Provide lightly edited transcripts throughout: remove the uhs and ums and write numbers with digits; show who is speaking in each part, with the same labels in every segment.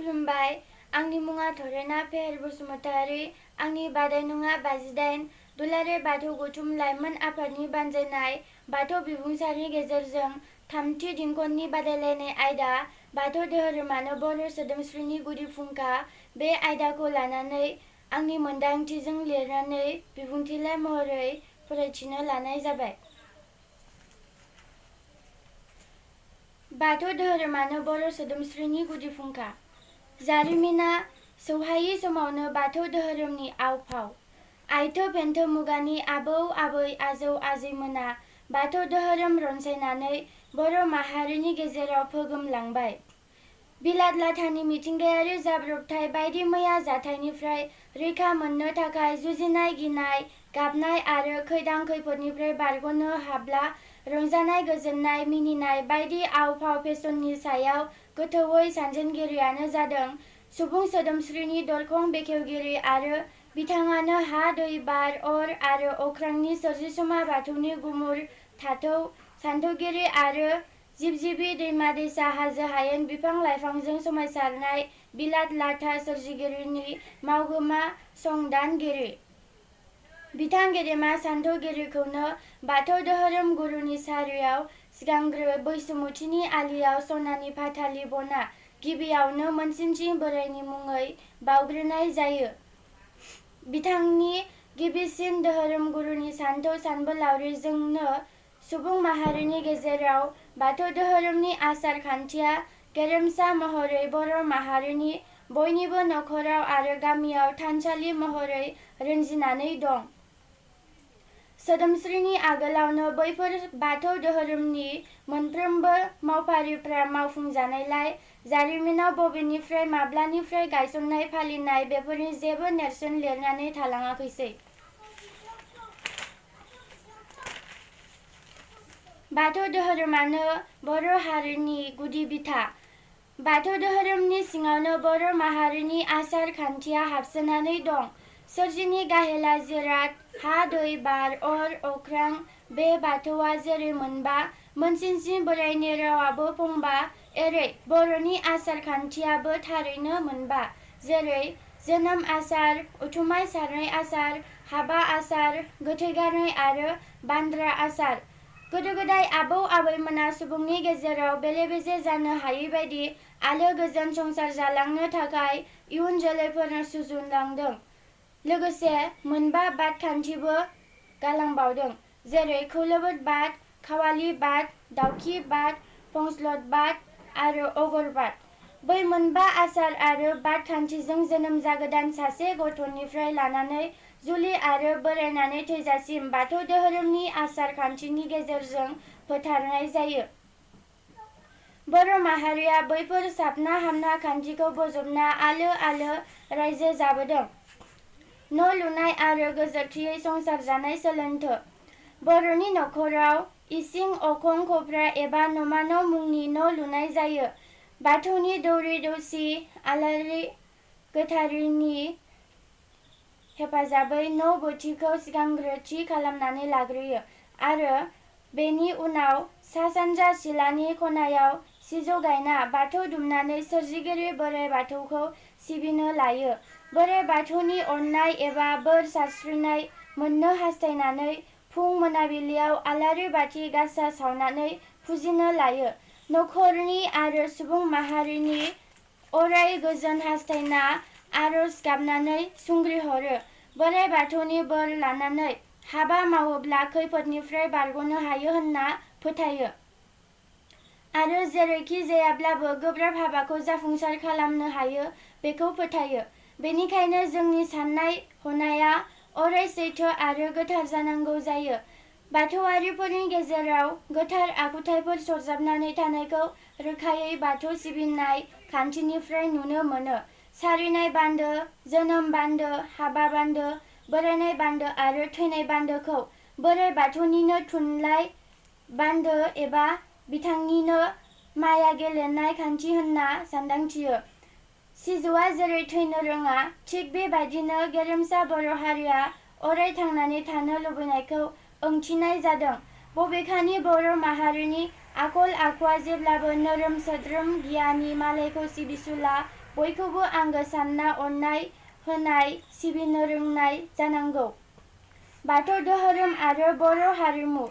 Speaker 1: खुलुमबाय। आंनि मुङा थरेना फेहेर बसुमतारी। आंनि बादायलुङा 58 दुलाराय बाथौ गौथुम लाइमोन आफादनि बानजायनाय बाथौ बिबुंसारनि गेजेरजों थामथि दिंखननि बादायलायनाय आयदा बाथौ धोरोमानो बर' सोदोमस्रिनि गुदि फुंखा। बे आयदाखौ लानानै आंनि मोनदांथिजों लिरनानै बिबुंथिलाइ महरै फरायथिनो लानाय जाबाय। बाथौ धोरोमानो बर' सोदोमस्रिनि गुदि फुंखा। जारिमिना सौहायै समावनो बाथौ धोरोमनि आव-फाव। आइथो बेन्थो मुगानि आबौ आबै आजौ आजैमोना बाथौ धोरोम रनसायनानै बर' माहारिनि गेजेराव फोगोमलांबाय। बिलात लाथानि मिथिंगायारि जाब्रबथाय बायदि मैया जाथायनिफ्राय रैखा मोननो थाखाय जुजिनाय गिनाय गाबनाय आरो खैदां खैफोदनिफ्राय बारग'नो हाब्ला रंजानाय गोजोननाय मिनिनाय बायदि आव-फाव फेसननि सायाव गोथौयै सानजेनगिरियानो जादों सुबुं सोदोमस्रिनि दरखं बेखेवगिरि आरो बिथाङानो हा दै बार अर आरो अख्रांनि सोरजिसुमा बाथौनि गुमुर थाथौ सानथौगिरि आरो जिब-जिबि दैमा दैसा हाजो हायेन बिफां लाइफांजों समायसारनाय बिलात लाथा सोरजिगिरिनि मावगोमा संदानगिरि। बिथां गेदेमा सानथौगिरिखौनो बाथौ धोरोम गुरुनि सारियाव सिगांग्रो बैसुमुथिनि आलियाव सनानि फाथालि बना गिबियावनो मोनसिनस्रि बोराइनि मुङै बाउग्रोनाय जायो। बिथांनि गिबिसिन धोरोम गुरुनि सानथौ सानबोलावरिजोंनो सुबुं माहारिनि गेजेराव बाथौ धोरोमनि आसार खान्थिया गेरेमसा महरै बर' माहारिनि बयनिबो नखराव आरो गामियाव थानसालि महरै रोंजिनानै दं। सोदोमस्रिनि आगोलावनो बैफोर बाथौ धोरोमनि मोनफ्रोमबो मावफारिफ्रा मावफुंजानायलाय जारिमिनाव बबेनिफ्राय माब्लानिफ्राय गायसननाय फालिनाय बेफोरनि जेबो नेरसोन लिरनानै थालाङाखैसै। बाथौ धोरोमानो बर' हारिनि गुदि बिथा। बाथौ धोरोमनि सिङावनो बर' माहारिनि आसार खान्थिया हाबसोनानै दं। सोरजिनि गाहेला जिराद हा दै बार अर अख्रां बे बाथौआ जेरै मोनबा मोनसिनस्रि बोराइनि रावाबो फंबा एरै बर'नि आसार खान्थियाबो थारैनो मोनबा। जेरै जोनोम आसार उथुमाय सारनाय आसार हाबा आसार गोथै गारनाय आरो बान्द्रा आसार। गोदो गोदाय आबौ आबैमोना सुबुंनि गेजेराव बेले बेजे जानो हायैबायदि आलो गोजोन संसार जालांनो थाखाय इयुन जोलैफोरनो सुजुलांदों। लोगोसे मोनबा बाद खान्थिबो गालांबावदों। जेरै खौलोबोद बाद खावालि बाद दाउखि बाद फंस्लद बाद आरो अगर बाद। बै मोनबा आसार आरो बाद खान्थिजों जोनोम जागोदान सासे गथ'निफ्राय लानानै जुलि आरो बोरायनानै थैजासिम बाथौ धोरोमनि आसार खान्थिनि गेजेरजों फोथारनाय जायो। बर' माहारिया बैफोर साबना हामना खान्थिखौ बजबना आलो आलो रायजो जाबोदों। न' लुनाय आरो गोजोरथियै संसार जानाय सोलोंथो। बर'नि नखराव इसिं अखं खफ्रा एबा न'मा न' मुंनि न' लुनाय जायो। बाथौनि दौरि दौसि आलारि गोथारनि हेफाजाबै न' बोथिखौ सिगांग्रो थि खालामनानै लाग्रोयो आरो बेनि उनाव सा सानजा सिलानि खनायाव सिजौ गायना बाथौ दुमनानै सोरजिगिरि बोराइ बाथौखौ सिबिनो लायो। बोराइ बाथौनि अननाय एबा बोर सारस्रिनाय मोननो हास्थायनानै फुं मोनाबिलियाव आलारि बाथि गासा सावनानै फुजिनो लायो। नखरनि आरो सुबुं माहारिनि अराय गोजोन हास्थायना आरज गाबनानै सुंग्रिहरो। बोराइ बाथौनि बोर लानानै हाबा मावोब्ला खैफोदनिफ्राय बारग'नो हायो होनना फोथायो आरो जेरैखि जायाब्लाबो गोब्राब हाबाखौ जाफुंसार खालामनो हायो बेखौ फोथायो। बेनिखायनो जोंनि साननाय हनाया अराय सैथो आरो गोथार जानांगौ जायो। बाथौआरिफोरनि गेजेराव गोथार आखुथाइफोर सरजाबनानै थानायखौ रोखायै बाथौ सिबिनाय खान्थिनिफ्राय नुनो मोनो। सारिनाय बान्दो जोनोम बान्दो हाबा बान्दो बोरायनाय बान्दो आरो थैनाय बान्दोखौ बोराइ बाथौनिनो थुनलाइ बान्दो एबा बिथांनिनो माया गेलेनाय खान्थि होनना सानदांथियो। सिजौआ जेरै थैनो रोङा थिग बेबायदिनो गेरेमसा बर' हारिया अराय थांनानै थानो लुबैनायखौ ओंथिनाय जादों। बबेखानि बर' माहारिनि आखल आखुआ जेब्लाबो नोरोम सोद्रोम गियानि मालायखौ सिबिसुला बयखौबो आंगो सानना अननाय होनाय सिबिनो रोंनाय जानांगौ। बाथौ धोरोम आरो बर' हारिमु।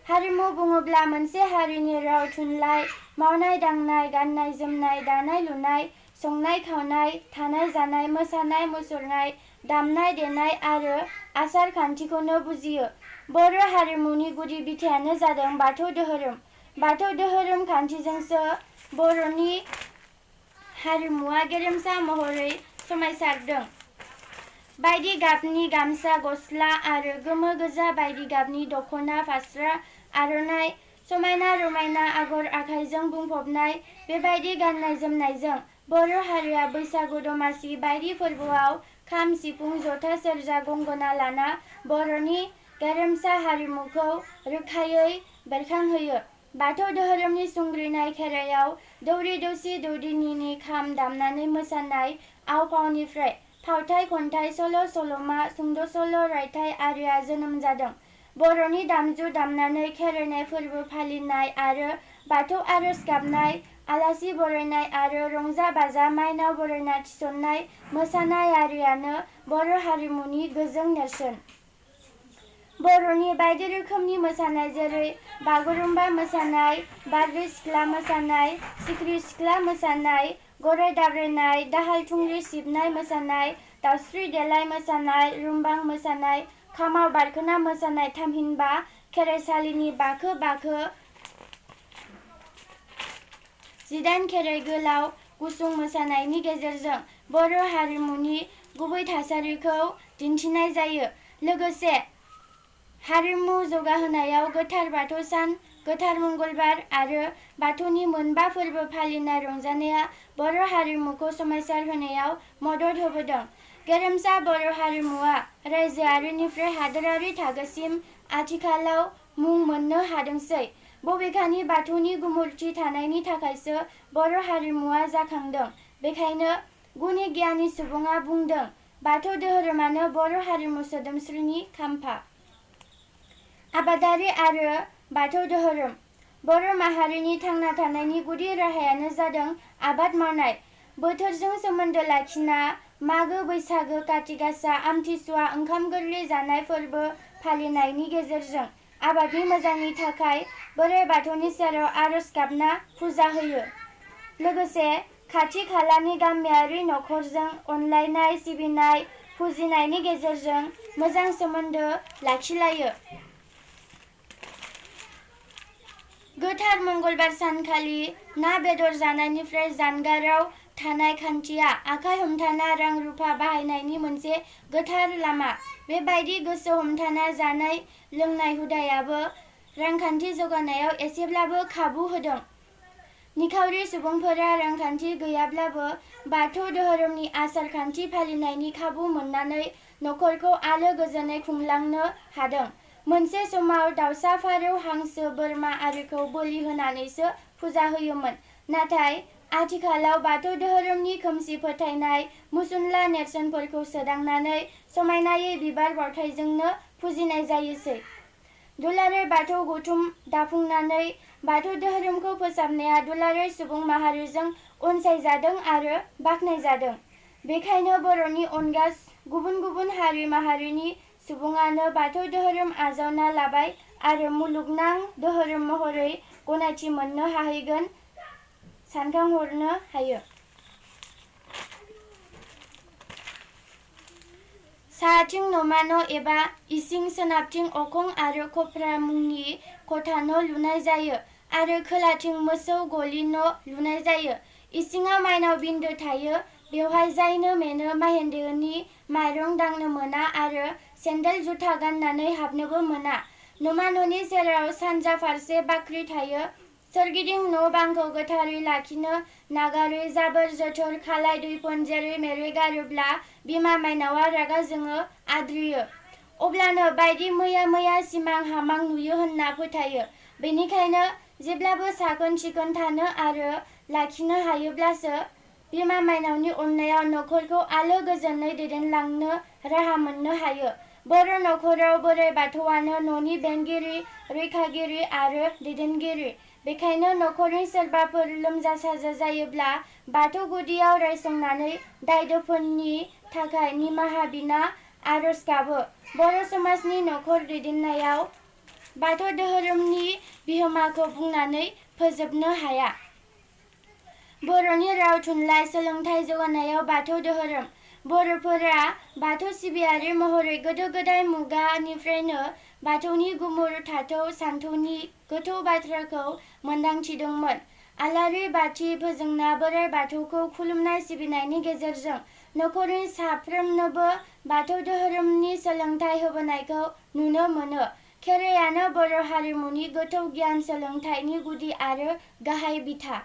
Speaker 1: हारिमु बुङोब्ला मोनसे हारिनि राव, थुनलाइ, मावनाय दांनाय, गाननाय जोमनाय, दानाय लुनाय, संनाय खावनाय, थानाय जानाय, मोसानाय मुसुरनाय, दामनाय देनाय आरो आसार खान्थिखौनो बुजियो। बर' हारिमुनि गुदि बिथायानो जादों बाथौ धोरोम। बाथौ धोरोम खान्थिजोंसो बर'नि हारिमुवा गेरेमसा महरै समायसारदों। बायदि गाबनि गामसा गस्ला आरो गोमो गोजा बायदि गाबनि दख'ना फास्रा आर'नाइ, समायना रमायना आगर आखाइजों बुंफबनाय बेबायदि गाननाय जोमनायजों बर' हारिया बैसागु दमासि बायदि फोरबोआव खाम सिफुं जथा सेरजा गंगोना लाना बर'नि गेरेमसा हारिमुखौ रोखायै बेरखांहोयो। बाथौ धोरोमनि सुंग्रिनाय खेराइयाव दौरि दौसि दौदिनिनि खाम दामनानै मोसानाय आव फावनिफ्राय फावथाइ खन्थाइ सल' सल'मा सुंद' सल' रायथाइ आरिया जोनोम जादों। बर'नि दामजु दामनानै खेराइनाय फोरबो फालिनाय आरो बाथौ आरज गाबनाय, आलासि बरायनाय आरो रंजा बाजा माइनाव बरायना थिसननाय मोसानाय आरियानो बर' हारिमुनि गोजों नेरसोन। बर'नि बायदि रोखोमनि मोसानाय जेरै बागुरुम्बा मोसानाय, बारदै सिख्ला मोसानाय, सिख्रि सिख्ला मोसानाय, गराय दाब्रायनाय, दाहाल थुंग्रि सिबनाय मोसानाय, दावस्रि देलाय मोसानाय, रुम्बां मोसानाय, खामाव बारखोना मोसानाय, थामहिनबा खेराइसालिनि बाखो बाखो 18 खेराइ गोलाव गुसुं मोसानायनि गेजेरजों बर' हारिमुनि गुबै थासारिखौ दिन्थिनाय जायो। लोगोसे हारिमु जौगाहोनायाव गोथार बाथौ सान, गोथार मंगलबार आरो बाथौनि मोनबा फोरबो फालिनाय रंजानाया बर' हारिमुखौ समायसार होनायाव मदद होबोदों। गेरेमसा बर' हारिमुवा रायजोआरिनिफ्राय हादोरारि थाखोसिम आथिखालाव मुं मोननो हादोंसै। बबेखानि बाथौनि गुमुरथि थानायनि थाखायसो बर' हारिमुवा जाखांदों। बेखायनो गुनि गियानि सुबुङा बुंदों बाथौ धोरोमानो बर' हारिमु सोदोमस्रिनि खाम्फा। आबादारि आरो बाथौ धोरोम। बर' माहारिनि थांना थानायनि गुदि राहायानो जादों आबाद मावनाय। बोथोरजों सोमोन्दो लाखिना मागो बैसागो काति गासा आमथिसुवा ओंखाम गोरलै जानाय फोरबो फालिनायनि गेजेरजों आबादनि मोजांनि थाखाय बोराइ बाथौनि सेराव आरज गाबना फुजा होयो। लोगोसे खाथि खालानि गामियारि नखरजों अनलायनाय सिबिनाय फुजिनायनि गेजेरजों मोजां सोमोन्दो लाखिलायो। गोथार मंगलबार सानखालि ना बेदर जानायनिफ्राय जानगाराव थानाय खान्थिया आखाइ हमथाना रां रुफा बाहायनायनि मोनसे गोथार लामा। बेबायदि गोसो हमथाना जानाय लोंनाय हुदायाबो रांखान्थि जौगानायाव एसेब्लाबो खाबु होदों। निखावरि सुबुंफोरा रांखान्थि गैयाब्लाबो बाथौ धोरोमनि आसार खान्थि फालिनायनि खाबु मोननानै नखरखौ आलो गोजोनै खुंलांनो हादों। मोनसे समाव दाउसा फारौ हांसो बोरमा आरिखौ बोलि होनानैसो फुजा होयोमोन। नाथाय आथिखालाव बाथौ धोरोमनि खोमसि फोथायनाय मुसुनला नेरसोनफोरखौ सोदांनानै समायनायै बिबार बावथायजोंनो फुजिनाय जायोसै। दुलाराय बाथौ गौथुम दाफुंनानै बाथौ धोरोमखौ फोसाबनाया दुलाराय सुबुं माहारिजों अनसायजादों आरो बाख्नायजादों। बेखायनो बर'नि अनगा गुबुन गुबुन हारि माहारिनि सुबुङानो बाथौ धोरोम आजावना लाबाय आरो मुलुगनां धोरोम महरै गनायथि मोननो हाहैगोन सानखांहरनो हायो। साहाथिं नमा न' एबा इसिं सोनाबथिं अखं आरो खफ्रा मुंनि खथा न' लुनाय जायो आरो खोलाथिं मोसौ गलि न' लुनाय जायो। इसिङाव माइनाव बिन्दो थायो। बेवहाय जायनो मेनो माहेन्देरनि माइरं दांनो मोना आरो सेन्देल जुथा गाननानै हाबनोबो मोना। नमा न'नि सेराव सानजा फारसे बाख्रि थायो। सोरगिदिं न' बांखौ गोथारै लाखिनो नागारै जाबोर जोथोर खालाय दैफोन जेरै मेरै गारोब्ला बिमा माइनावा रागा जोङो आद्रियो। अब्लानो बायदि मैया मैया सिमां हामां नुयो होनना फोथायो। बेनिखायनो जेब्लाबो साखोन सिखोन थानो आरो लाखिनो हायोब्लासो बिमा माइनावनि अननायाव नखरखौ आलो गोजोनै दैदेनलांनो राहा मोननो हायो। बर' नखराव बोराइ बाथौआनो न'नि बेंगिरि रैखागिरि आरो दैदेनगिरि। बेखायनो नखरनि सोरबाफोर लोमजा साजा जायोब्ला बाथौ गुदियाव रायसंनानै दाय दोफोननि थाखाय निमाहा बिना आरज गाबो। बर' समाजनि नखर दैदेननायाव बाथौ धोरोमनि बिहोमाखौ बुंनानै फोजोबनो हाया। बर'नि राव थुनलाइ सोलोंथाइ जौगानायाव बाथौ धोरोम। बर'फोरा बाथौ सिबियारि महरै गोदो गोदाय मुगानिफ्रायनो बाथौनि गुमुर थाथौ सानथौनि गोथौ बाथ्राखौ मोनदांथिदोंमोन। आलारि बाथि फोजोंना बोराइ बाथौखौ खुलुमनाय सिबिनायनि गेजेरजों नखरनि साफ्रोमनोबो बाथौ धोरोमनि सोलोंथाइ होबोनायखौ नुनो मोनो। खेराइयानो बर' हारिमुनि गोथौ गियान सोलोंथाइनि गुदि आरो गाहाय बिथा।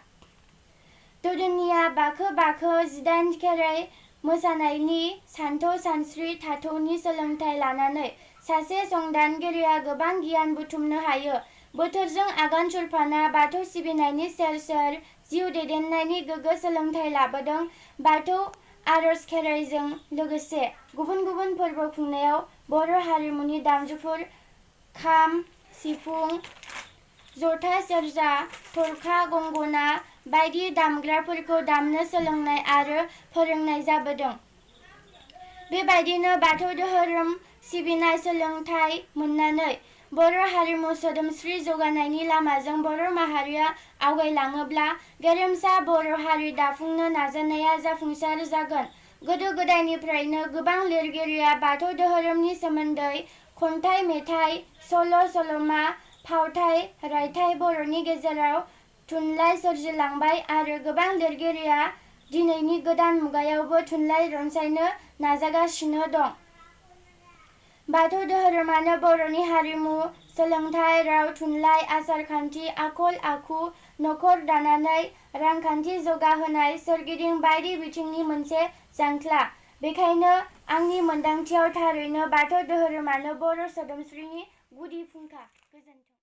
Speaker 1: दौदिनिया बाखो बाखो 18 खेराइ मोसानायनि सानथौ सानस्रि थाथौनि सोलोंथाइ लानानै सासे संदानगिरिया गोबां गियान बुथुमनो हायो। बोथोरजों आगान सुरफाना बाथौ सिबिनायनि सेर सेर जिउ दैदेननायनि गोग्गो सोलोंथाइ लाबोदों। बाथौ आरज खेराइजों लोगोसे गुबुन गुबुन फोरबो खुंनायाव बर' हारिमुनि दामजुफोर खाम, सिफुं, जथा, सेरजा, थरखा, गंगना बायदि दामग्राफोरखौ दामनो सोलोंनाय आरो फोरोंनाय जाबोदों। बेबायदिनो बाथौ धोरोम सिबिनाय सोलोंथाइ मोननानै बर' हारिमु सोदोमस्रि जौगानायनि लामाजों बर' माहारिया आवगायलाङोब्ला गेरेमसा बर' हारि दाफुंनो नाजानाया जाफुंसार जागोन। गोदो गोदायनिफ्रायनो गोबां लिरगिरिया बाथौ धोरोमनि सोमोन्दै खन्थाइ मेथाइ, सल' सल'मा, फावथाइ, रायथाइ बर'नि गेजेराव थुनलाइ सोरजिलांबाय आरो गोबां लिरगिरिया दिनैनि गोदान मुगायावबो थुनलाइ रनसायनो नाजागासिनो दं। बाथौ धोरोमानो बर'नि हारिमु, सोलोंथाइ, राव थुनलाइ, आसार खान्थि, आखल आखु, नखर दानानै रांखान्थि जौगाहोनाय सोरगिदिं बायदि बिथिंनि मोनसे जांख्ला। बेखायनो आंनि मोनदांथियाव थारैनो बाथौ धोरोमानो बर' सोदोमस्रिनि गुदि फुंखा। गोजोन्थों।